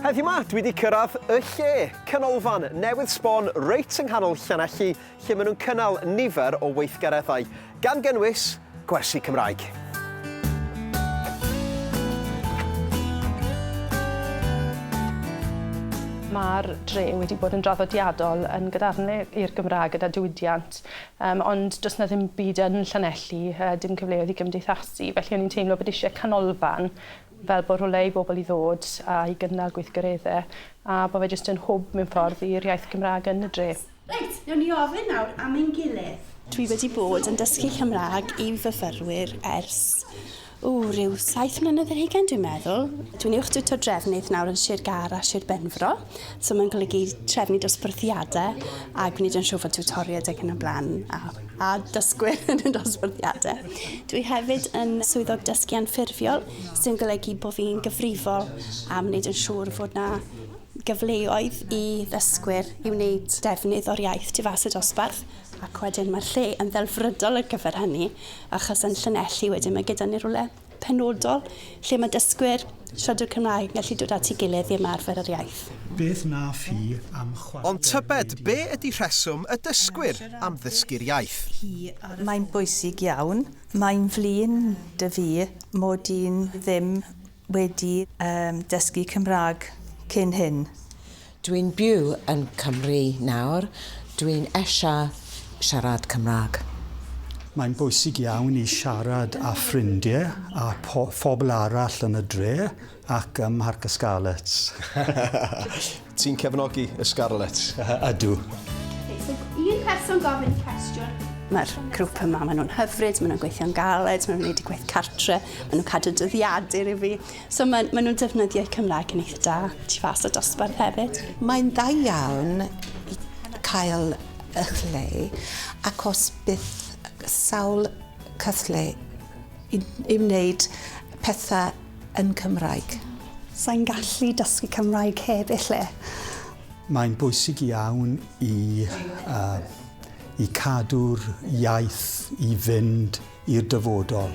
Heddiw 'ma, dwi 'di cyrraedd y lle, canolfan newydd sbon reit yng nghanol Llanelli lle maen nhw'n cynnal nifer o weithgareddau, gan gynnwys gwersi Cymraeg. Mae'r dre wedi bod yn draddodiadol yn gadarnle i'r Gymraeg gyda diwydiant, um, ond does 'na ddim byd yn Llanelli, uh, dim cyfleoedd i gymdeithasu, felly o'n i'n teimlo bod eisiau canolfan fel bod rhywle i bobl i ddod a i gynnal gweithgareddau a bod fe jyst yn hwb mewn ffordd i'r iaith Gymraeg yn y dre. Reit, newn ni ofyn nawr am ein gilydd. Dwi wedi bod yn dysgu Cymraeg i fyfyrwyr ers, ww, rhyw saith mlynedd ar hugain dwi'n meddwl. Dwi'n uwch diwtor drefnydd nawr yn Sir Gâr a Sir Benfro, so mae'n golygu trefnu dosbarthiadau a gwneud yn siŵr fod tiwtoriaid ac yn y blaen a, a dysgwyr yn y dosbarthiadau. Dwi hefyd yn swyddog dysgu anffurfiol, sy'n golygu bod fi'n gyfrifol am wneud yn siŵr fod 'na gyfleoedd i ddysgwyr i wneud defnydd o'r iaith tu fas y dosbarth ac wedyn mae'r lle yn ddelfrydol ar gyfer hynny achos yn Llanelli wedyn mae gyda ni rywle penodol lle mae dysgwyr siaradwyr Cymraeg yn gallu dod at ei gilydd i ymarfer yr iaith. Beth wna fi am chwarter Ond tybed wedi be ydi rheswm y dysgwyr am ddysgu'r iaith? Mae'n bwysig iawn. Mae'n flin 'da fi mod i'n ddim wedi dysgu Cymraeg cyn hyn. Dwi'n byw yn Cymru nawr, dwi'n eisiau siarad Cymraeg. Mae'n bwysig iawn i siarad â ffrindiau a phobl arall yn y dre ac ym Mharc y Scarlets. Ti'n cefnogi y Scarlets? Ydw. Ok, so un person gofyn cwestiwn. Mae'r grŵp yma, maen nhw'n hyfryd, maen nhw'n gweithio'n galed, maen nhw'n gwneud eu gwaith cartre, maen nhw'n cadw dyddiadur i fi. So maen, maen nhw'n defnyddio eu Cymraeg yn eitha da tu fas y dosbarth hefyd. Mae'n dda iawn i cael y lle acos bydd sawl cyfle i, i wneud pethau yn Cymraeg. Sa i'n gallu dysgu Cymraeg heb y lle. Mae'n bwysig iawn i, uh, i cadw'r iaith i fynd i'r dyfodol.